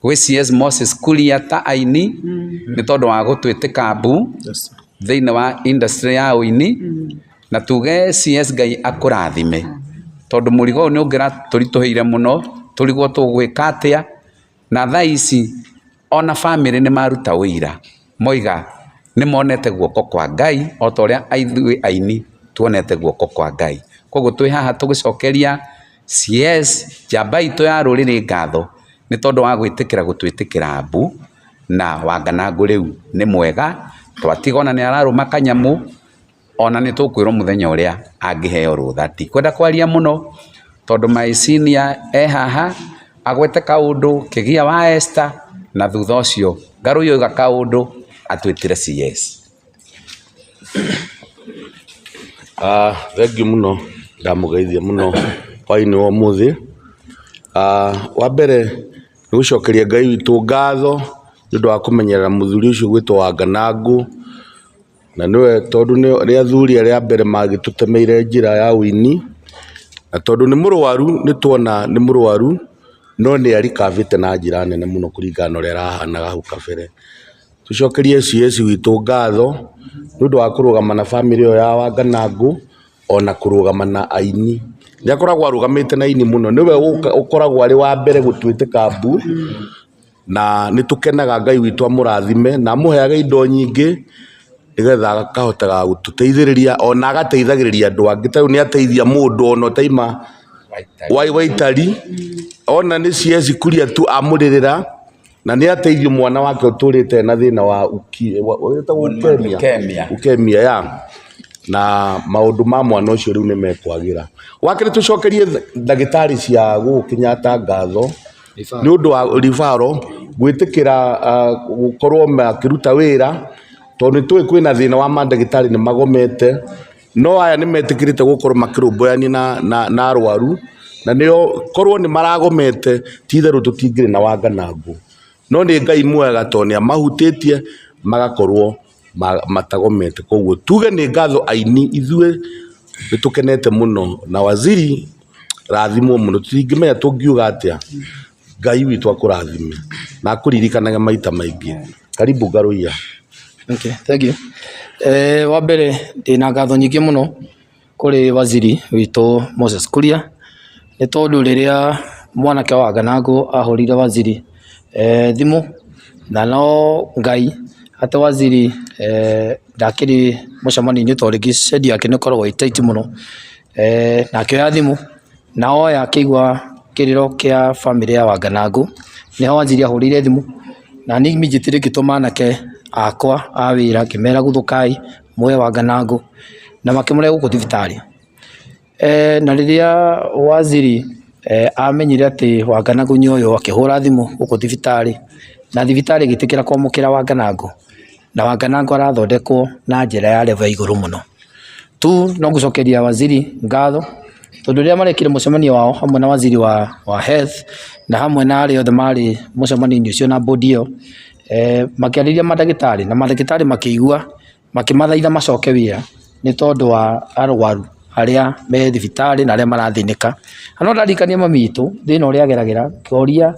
Gwĩ CS Moses Kuria ta aini nĩ tondũ wa gũtwĩtĩka mbu thĩinĩ wa industry ya ũini na tuge CS Ngai akũrathime tondũ mũrigo ũyũ nĩ ũngĩratũritũhĩire mũno tũrigwo tũgwĩka atĩa na thaa ici ona bamĩrĩ nĩ maruta ũira moiga nĩ monete guoko kwa Ngai o ta ũrĩa ithuĩ aini tuonete guoko kwa Ngai. Koguo twĩ haha tũgĩcokeria CS njamba itũ ya rũrĩrĩ ngatho nĩ tondũ wa gwĩtĩkĩra gũtwĩtĩkĩra mbu na Wanganangũ rĩu nĩ mwega, twatiga ona nĩ ararũma kanyamũ, ona nĩ tũkwĩrwo mũthenya ũrĩa angĩheo rũtha. Ndikwenda kwaria mũno tondũ my senior e haha agwete kaũndũ kĩgia wa Esther na thutha ũcio Ngarũi oiga kaũndũ atwĩtĩre CS. Thengiũ mũno, ndamũgeithia mũno hwainĩ wa ũmũthĩ. Wa mbere nĩ gũcokeria Ngai witũ ngatho nĩ ũndũ wa kũmenyerera mũthuri ũcio ũgwĩtwo Wanganangũ, na nĩwe tondũ nĩ athuri arĩa a mbere magĩtũtemeire njĩra ya ũini, na tondũ nĩ mũrwaru nĩ tuona nĩ mũrwaru, no nĩ arikabĩte na njĩra nene mũno kũringana na ũrĩa arahanaga hau kabere. Tũcokerie CS witũ ngatho nĩ ũndũ wa kũrũgama na bamĩrĩ ĩyo ya Wanganangũ ona kũrũgama na aini. Nĩ akoragwo arũgamĩte na aini mũno, nĩwe ũkoragwo arĩ wa mbere gũtwĩtĩka mbu na nĩ tũkenaga Ngai witũ amũrathime na amũheage indo nyingĩ nĩgetha akahotaga gũtũteithĩrĩria ona agateithagĩrĩria andũ angĩ. Ta rĩu nĩ ateithia mũndũ ona ũtaima Waitari, ona nĩ CS Kuria tu amũrĩrĩra. Na nĩ ateithio mwana wake ũtũrĩte na thĩna wa wĩtagwo Leukemia. Leukemia ya na maũndũ ma mwana ũcio rĩu nĩ mekwagĩra. Wa kerĩ tũcokerie ndagĩtarĩ cia gũkũ Kenyatta ngatho nĩ ũndũ wa referral gwĩtĩkĩra gũkorwo makĩruta wĩra tondũ nĩ tũĩ kwĩna thĩna wa mandagĩtarĩ nĩ magomete. No aya nĩ metĩkĩrĩte gũkorwo makĩrũmbũyania na arwaru, na nĩo korwo nĩ maragomete ti itherũ tũtingĩrĩ na Wanganangũ. No nĩ Ngai mwega tondũ nĩ amahutĩtie magakorwo matagomete. Koguo tuge nĩ ngatho aini ithuĩ nĩ tũkenete mũno na waziri rathimwo mũno, tũtingĩmenya tũngiuga atĩa. Ngai witũ akũrathime na akũririkanage maita maingĩ. Karibu Ngaruiya. Okay, thank you. Wa mbere ndĩna ngatho nyingĩ mũno kũrĩ waziri witũ Moses Kuria nĩ tondũ rĩrĩa mwanake wa Nganangũ ahũrĩire waziri thimũ na no Ngai atĩ waziri ndakĩrĩ mũcemanio-inĩ tondũ rĩngĩ schedule yake nĩ ĩkoragwo ĩ tight mũno na akĩoya thimũ Na oya akĩigua kĩrĩro kĩa bamĩrĩ ya Wanganangũ, nĩho wanjirie ahũrĩire thimũ, na niĩ immediately ngĩtũma anake akwa a wĩra ngĩmera guthũkai muoye Wanganangũ, na makĩmũrehe gũkũ thibitarĩ. Na rĩrĩa waziri amenyire atĩ Wanganangũ nĩ oywo akĩhũra thimũ gũkũ thibitarĩ, na thibitarĩ ĩgĩtĩkĩra kwamũkĩra Wanganangũ, na Wanganangũ arathondekwo na njĩra ya level ya igũrũ mũno. Tu no gũcokeria waziri ngatho tondũ rĩrĩa marekire mũcemanio wao hamwe na waziri wa health na hamwe na arĩa othe marĩ mũcemanio-inĩ ũcio na board ĩyo, makĩarĩria mandagĩtarĩ na mandagĩtarĩ makĩigua makĩmathaitha macoke wĩra nĩ tondũ wa arwaru arĩa me thibitarĩ na arĩa marathĩnĩka. Na no ndarikania mami witũ thĩna ũrĩa ageragĩra ngĩũria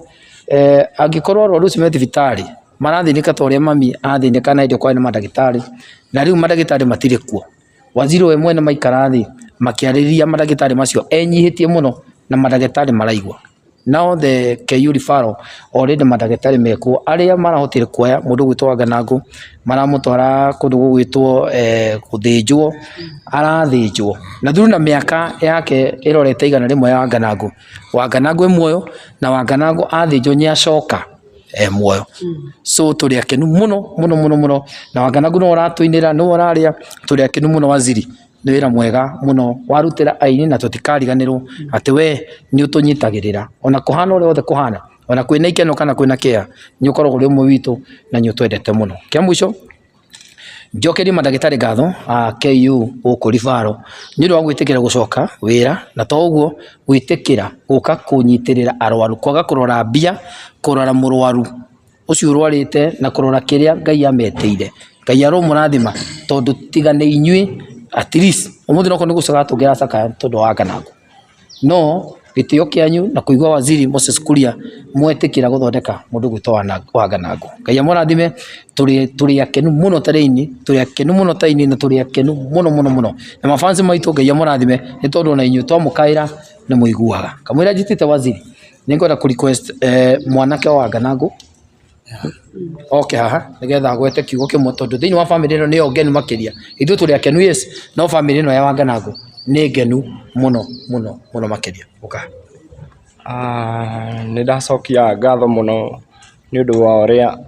angĩkorwo arwaru acio me thibitarĩ marathĩnĩka ta ũrĩa mami athĩnĩkaga na hĩndĩ ĩyo kwarĩ na mandagĩtarĩ na rĩu mandagĩtarĩ matirĩ kuo. Waziri we mwene maikara thĩ makĩarĩrĩria mandagĩtarĩ macio enyihĩtie mũno na mandagĩtarĩ maraigua. Now the KU referral already mandagĩtarĩ mekuo arĩa marahotire kuoya mũndũ ũgwĩtwo Wanganangũ maramũtwara kũndũ gũgwĩtwo gũthĩnjwo, arathĩnjwo na through na mĩaka yake ĩrorete 100 ya Wanganangũ, Wanganangũ e muoyo na Wanganangũ athĩnjwo nĩ acoka e muoyo. So tũrĩ akenu mũno mũno mũno mũno na Wanganangũ nĩwe ũratũinĩra nĩwe ũrarĩa, tũrĩ akenu mũno waziri nĩ wĩra mwega mũno warutĩra aini na tũtikariganĩrwo atĩ we nĩ ũtũnyitagĩrĩra ona kũhana ũrĩa wothe kũhana ona kwĩna ikeno kana kwĩna kĩeha nĩ ũkoragwo ũrĩ ũmwe witũ na nĩ ũtwendete mũno. Kĩa mũico Njokerie mandagĩtarĩ ngatho a KU gũkũ Referral nĩ ũndũ wa gwĩtĩkĩra gũcoka wĩra na to ũguo gwĩtĩkĩra gũka kũnyitĩrĩra arwaru, kwaga kũrora mbia, kũrora mũrwaru ũcio ũrwarĩte na kũrora kĩrĩa Ngai ametĩire. Ngai aromũrathima tondũ tiga nĩ inyuĩ at least ũmũthĩ okorwo nĩ gũcakaya tũngĩracakaya nĩ tondũ wa Wanganangũ. No Gĩtĩo kĩanyu na kũigua waziri Moses Kuria mwetĩkĩra gũthondeka mũndũ gwĩtwo Wanganangũ. Ngai amũrathime, tũrĩ akenu mũno ta rĩini, tũrĩ akenu mũno ta aini na tũrĩ akenu mũno mũno mũno. Na mafansi maitũ Ngai amũrathime nĩ tondũ ona inyuĩ twamũkaĩra nĩ mũiguaga. Kamũira njĩtĩte waziri, nĩ ngwenda kũ request mwanake wa Wanganangũ oke haha nigetha agwete kiugo kimwe tondu thiini wa family ĩno nĩyo ngenu makĩria. Ithuĩ tũrĩ akenu yes, no family ĩno ya Wanganangũ nĩ ngenu mũno mũno mũno makĩria. Ũka. Nĩ ndacokia ngatho mũno nĩ ũndũ wa ũrĩa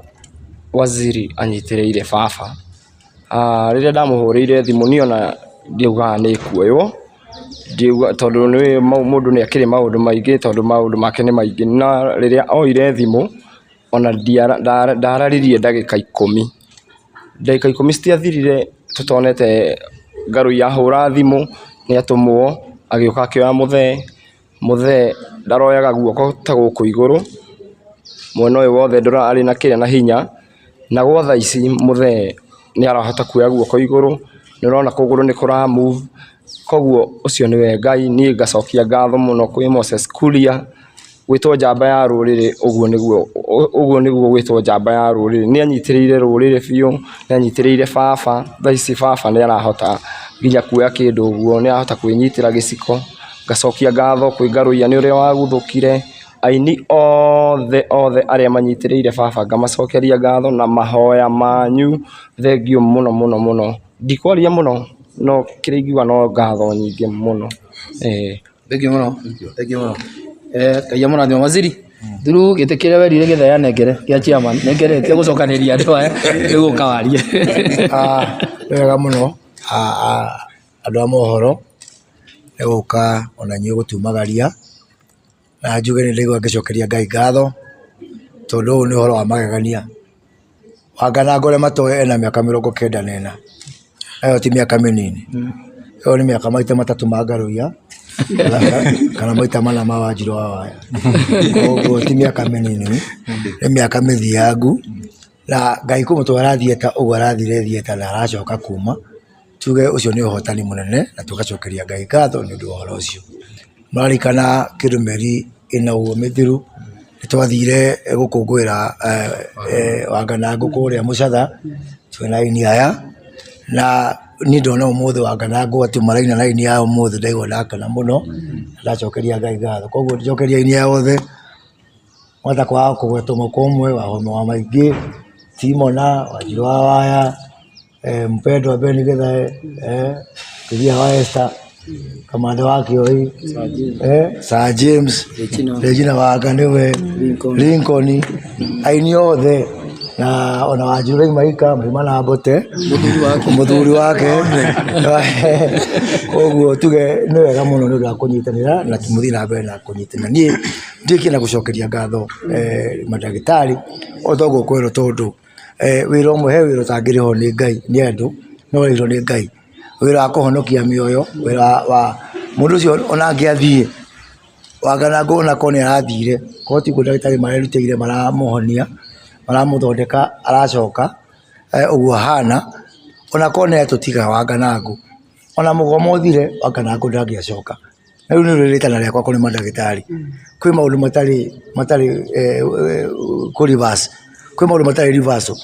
waziri anyitĩrĩire baba. Rĩrĩa ndamũhũrĩire thimũ niĩ ona ndiaugaga nĩ ĩkuoywo, tondũ nĩ mũndũ nĩ akĩrĩ maũndũ maingĩ tondũ maũndũ make nĩ maingĩ. No rĩrĩa oire thimũ ona ndararirie ndagĩka 10. Ndagĩka 10 citiathirire tũtonete Ngarũi ahũra thimũ nĩ atũmwo agĩũka akĩoya mũthee. Mũthee ndaroyaga guoko ta gũkũ igũrũ, mwena ũyũ wothe ndũrarĩ na kĩrĩa na hinya. Na gwa thaa ici mũthee nĩ arahota kuoya guoko igũrũ, nĩ ũrona kũgũrũ nĩ kũra move. Koguo ũcio nĩwe Ngai, niĩ ngacokia ngatho mũno kwĩ Moses Kuria gwĩtwo njamba ya rũrĩrĩ, ũguo nĩguo gwĩtwo njamba ya rũrĩrĩ. Nĩ anyitĩrĩire rũrĩrĩ biũ, nĩ anyitĩrĩire baba, thaa ici baba nĩ arahota nginya kuoya kĩndũ ũguo, nĩ arahota kwĩnyitĩra gĩciko. Ngacokia ngatho kwĩ Ngarũiya nĩ ũrĩa waguthũkire, aini othe othe arĩa manyitĩrĩire baba ngamacokeria ngatho na mahoya manyu, thengiũ mũno mũno mũno. Ndikwaria mũno no kĩrĩa ingiuga no ngatho nyingĩ mũno. Thengiũ mũno, thengiũ mũno. Ngai amũrathime. Waziri, through gĩtĩ kĩrĩa werire gĩthaya nengere gĩa chairman, nengere tia gũcokanĩria andũ aya rĩu ũka warie. Nĩ wega mũno andũ a mohoro nĩ gũka ona inyuĩ gũtumagaria na njuge nĩ ndaigua ngĩcokeria Ngai ngatho tondũ ũyũ nĩ ũhoro wa magegania. Wanganangũ arĩa matoĩ ena mĩaka 94, ĩyo ti mĩaka mĩnini, ĩyo nĩ mĩaka maita matatũ ma Ngarũiya kana maita mana ma Wanjirũ wa Waya. Koguo ti mĩaka mĩnini, nĩ mĩaka mĩthiangu na Ngai kũmũtwara theatre ũguo arathire theatre na aracoka kuma, tuge ũcio nĩ ũhotani mũnene na tũgacokeria Ngai ngatho nĩ ũndũ wa ũhoro ũcio. Mũraririkana kĩndũ mĩeri ĩna ũguo mĩthiru, nĩ twathire gũkũngũĩra Wanganangũ kũrĩa Mũcatha twĩna aini aya, na niĩ ndona ũmũthĩ Wanganangũ atĩ maraina na aini aya ũmũthĩ ndaigua ndakena mũno, na ndacokeria Ngai ngatho. Koguo njokeria aini aya othe, mwahota kwaga kũgweta ũmwe kwa ũmwe, Wahome wa Maingĩ, Timona, Wanjirũ wa Waya, Mpendwa Ben Githae, Kiria wa Esther, Kamande wa Kĩoi, Sir James, Regina Wanga nĩwe, Lincoln, aini othe na ona Wanjirũ Raima Ika, Maima na Mbote, mũthuri wake. Koguo tuge nĩ wega mũno nĩ ũndũ wa kũnyitanĩra na mũthiĩ na mbere na kũnyitanĩra. Niĩ ndĩkĩenda na gũcokeria ngatho mandagĩtarĩ o ta ũguo kwerwo tondũ wĩra ũmwe he wĩra ũtangĩrĩhwo nĩ Ngai nĩ andũ no ũrĩhirwo nĩ Ngai. Wĩra wa kũhonokia mĩoyo, wĩra wa mũndũ ũcio ona angĩathiĩ Wanganangũ ona korwo nĩ arathire, korwo tiguo ndagĩtarĩ marerutĩire maramũhonia, maramũthondeka aracoka ũguo ahana, ona korwo nĩ atũtiga Wanganangũ, ona mũgomo ũthire Wanganangũ ndangĩacoka. Rĩu nĩrĩo rĩtana rĩakwa kũrĩ mandagĩtarĩ, kwĩ maũndũ matarĩ matarĩ kũ reverse, kwĩ maũndũ matarĩ reversal,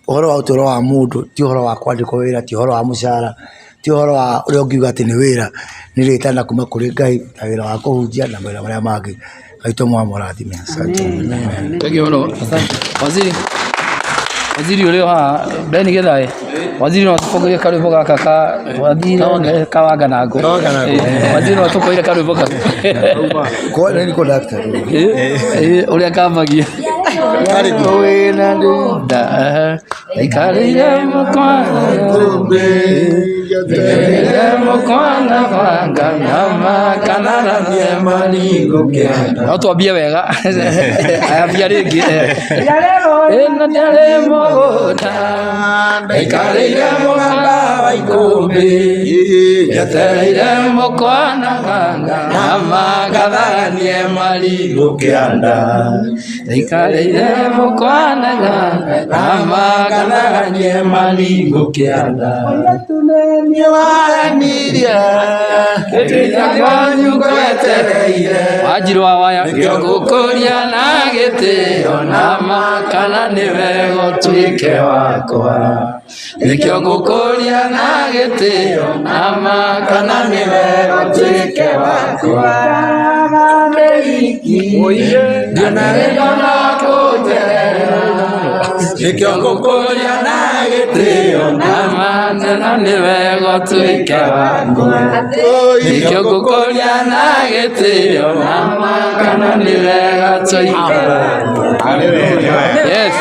ũhoro wa ũtũro wa mũndũ ti ũhoro wa kwandĩkwo wĩra, ti ũhoro wa mũcara, ti ũhoro wa ũrĩa ũngiuga atĩ nĩ wĩra, nĩ rĩtana kuma kũrĩ Ngai na wĩra wa kũhunjia na mawĩra marĩa mangĩ. Ngai tũmwe amũrathime. Asante. Thengiũ mũno. Waziri, waziri ũrĩ o haha, Ben Githae, waziri no atũbũngĩrie karwĩmbo gaka ka wathire ka Wanganangũ. Waziri no atũkũire karwĩmbo kau. Kwa nini conductor? Ũrĩa kambagia. Wĩna ndunda, Ndaikarĩire mũkwana Ndaikarĩire mũkwana banga nyama kanaranie marigũ kĩanda. No twambie wega. Ambia rĩngĩ. Ĩno ndarĩ mũgũnda ndaikarĩire mũganda wa ikũmbĩ njetereire mũkwana banga nyama ngatharanie marigũ kĩanda. Njetereire mũkwananya na makanaganie maringũ kĩanda. Gĩtĩia kwanyu ngwetereire Wanjiru wa waya nĩkĩo ngũkũria na gĩtĩo na ma kana nĩ wega ũtuĩke wakwa. Nĩkĩo ngũkũria na gĩtĩo na ma kana nĩ wega ũtuĩke wakwa. Ndionarĩndona kũnjerera nĩkĩo ngũkũria na gĩtĩo na ma kana nĩ wega ũtuĩke wakwa. Nĩkĩo ngũkũria na gĩtĩo na ma kana nĩ wega ũtuĩke wakwa. Yes.